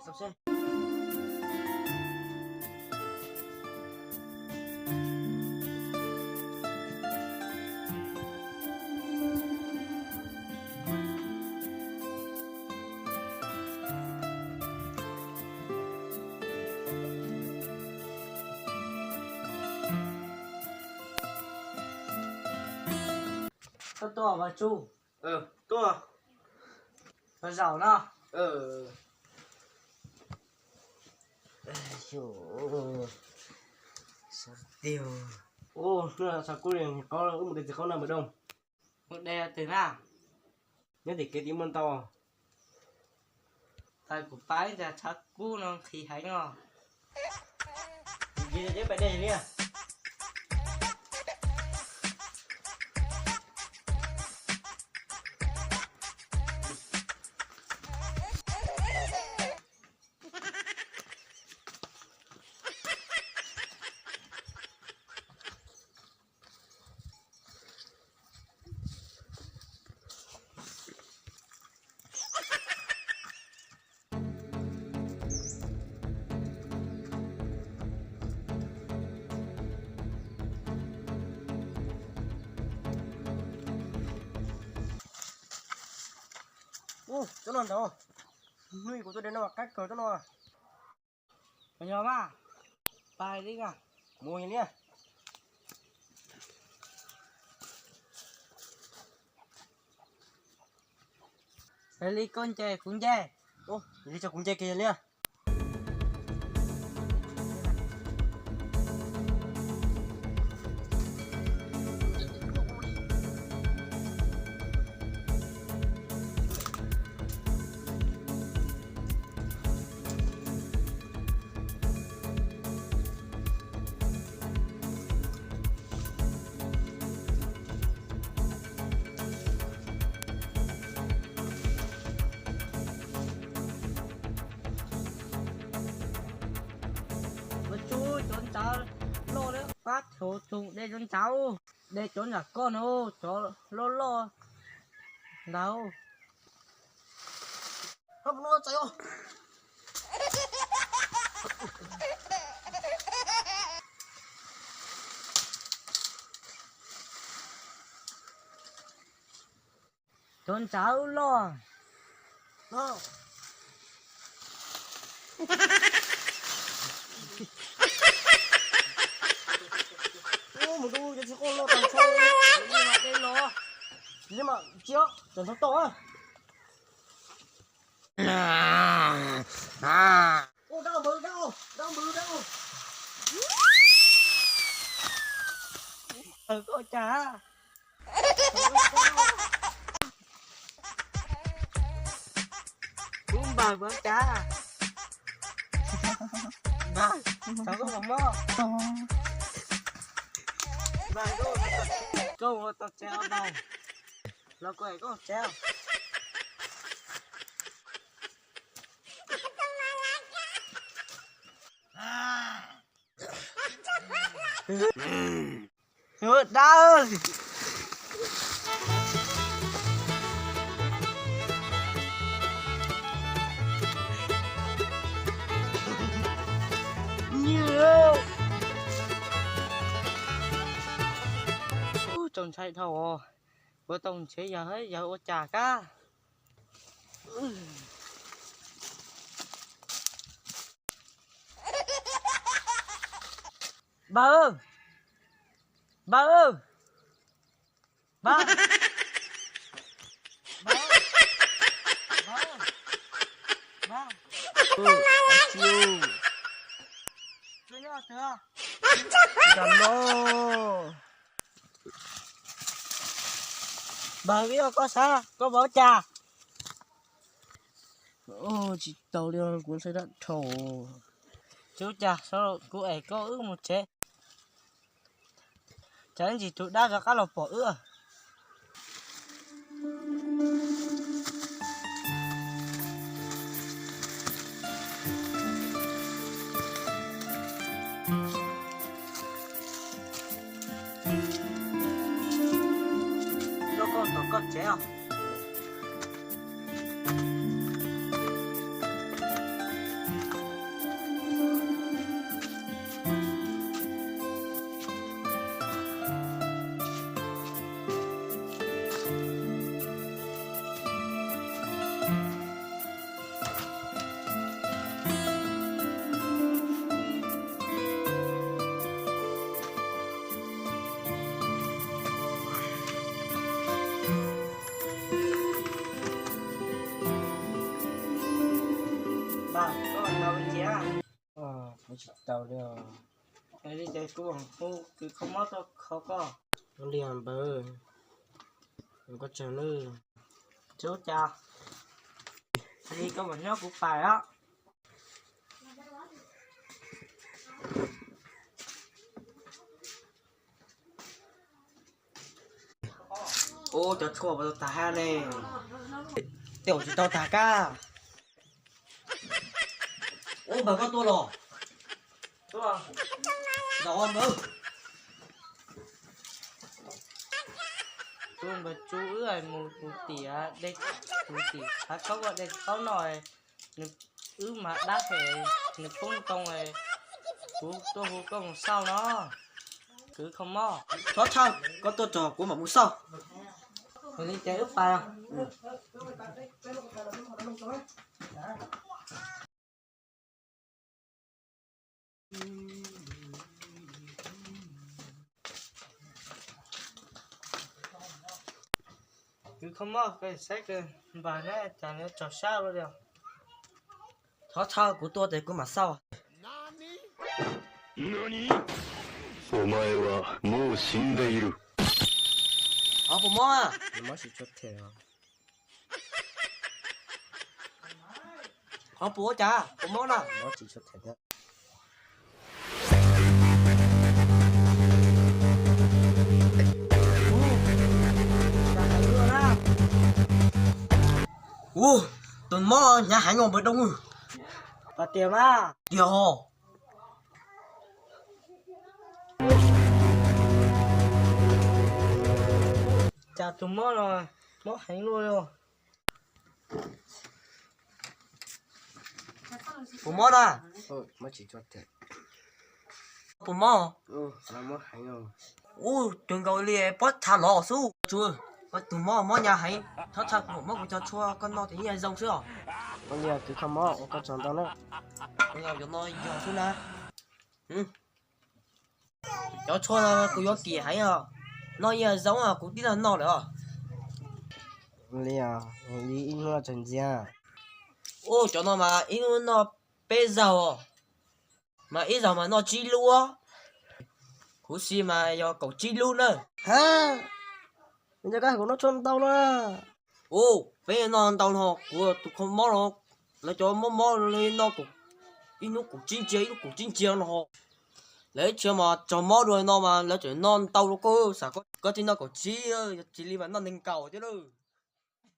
Tuaj, tuaj, Vaj Tsum. Tuaj. Zaum no. Ua, hnub no tshav kub li, qhov wb mus de txiv qaub na Npawg Doog. Mus de twg na? Nyob tim kev tim muaj ntau. Thaum kuv pab ib ntsis tshav kub no nqhis heev os. Yog li peb de li. Ub, tsob no ntag. Hnub kuv tuaj de no mas qab kawg tsob no. Yog mas, pais li na. Mus li. Li koj nce kuv nce. Ub, li tso kuv nce kiag li. Ua tsuj cov ntsav loj li, pab thaum tsoom de cov ntsav, de cov ntsav koj no, cov loj loj ntawd. Cov ntsav loj. Mus rau cov txiv qaub loj tag nrho. Tsis mas tsis, cov ntsav tau. Ua dab npawg, dab, dab npawg, dab. Koj cas? Kuv npawg, koj cas? Npawg, thov koj ua mob. Npawg, koj ua tau tsev os npawg. Los koj es koj tsev. Dab. Nyiam. Ub, txaus ntshai dhau os. Ua tau ntshe yawg, yawg ua cas kab. Npawg, npawg, npawg, npawg, npawg, npawg. Npawg, ib yog koj sab koj npawg ua cas? Tsis tau li, kuv ntshai dab dhau. Tsis ua cas, kuv es koj wb mus tsev. Tsam ib ntsis tus dab rov qab los pom wb. Rau koj tom koj tsev os. Koj tau cia. Kuv tsis tau li. Li ces kuv hu kwv Kho Mob tuaj kho koj. Ua li npawg, koj tsaug nawb. Tsis ua cas. Li koj mam nyob kuv pais os. Ub, cov tshuaj puas tau tag hab ne? Tej zaum tsis tau tag kab. Ub, npawg koj tuaj los? Zaum npawg. Tus npawg Tsu wb mus tus tim, tus tim qhav khaub ua dej khaub no, nws, wb mas dab hem, nws poob ntoo, kuv tuaj hu koj mus xauj no. Kwv Kho Mob. Txhob thaij, koj tuaj txog kuv mam mus xauj. Ua li ces wb pais. Kwv Kho Mob, koj saib kawg npawg ne, cas nws tsaug sab ua luaj li. Txhob thaij, kuv tuaj ces kuv mam xauj. Qhov puas mob? Qhov puas ua cas puas mob na? Ub, tus mob hnyav heev os npawg Doo. Tiag mas. Tiag os. Cas tus mob no mob heev luaj li. Puas mob na? Puas mob? Ub, cuag nkaus li pob txha lov xwb. Tus mob mob hnyav heev, txhob thaij, kuv muab kuv cov tshuaj koj noj ces yeej zoo xwb os. Ua li kwv Kho Mob, ua koj tsaug ntau na. Cov no yog xwb na. Cov tshuaj no kuv yuav kim heev os, noj yeej zoo os, kuv tib leeg noj lawm os. Li, li ib hnub noj tsawg ntxiag? Ub, cov no mas ib hnub noj peb zaug, mas ib zaug mas noj tsib lub. Huv si mas yog kaum tsib lub na. Ha, nws cov kab kuv noj tshuaj ntau na. Ub, peb noj ntau no, kuv tus kho mob no, lawv cov mob mob li noj ib hnub kaum tsib ntxiag, ib hnub kaum tsib ntxiag no. Lawv ib txhia mas tsaug mob dua no mas lawv tseem noj ntau dua koj, xam koj tsis noj kaum tsib, yog tsis li mas noj nees nkaum thiab lawm.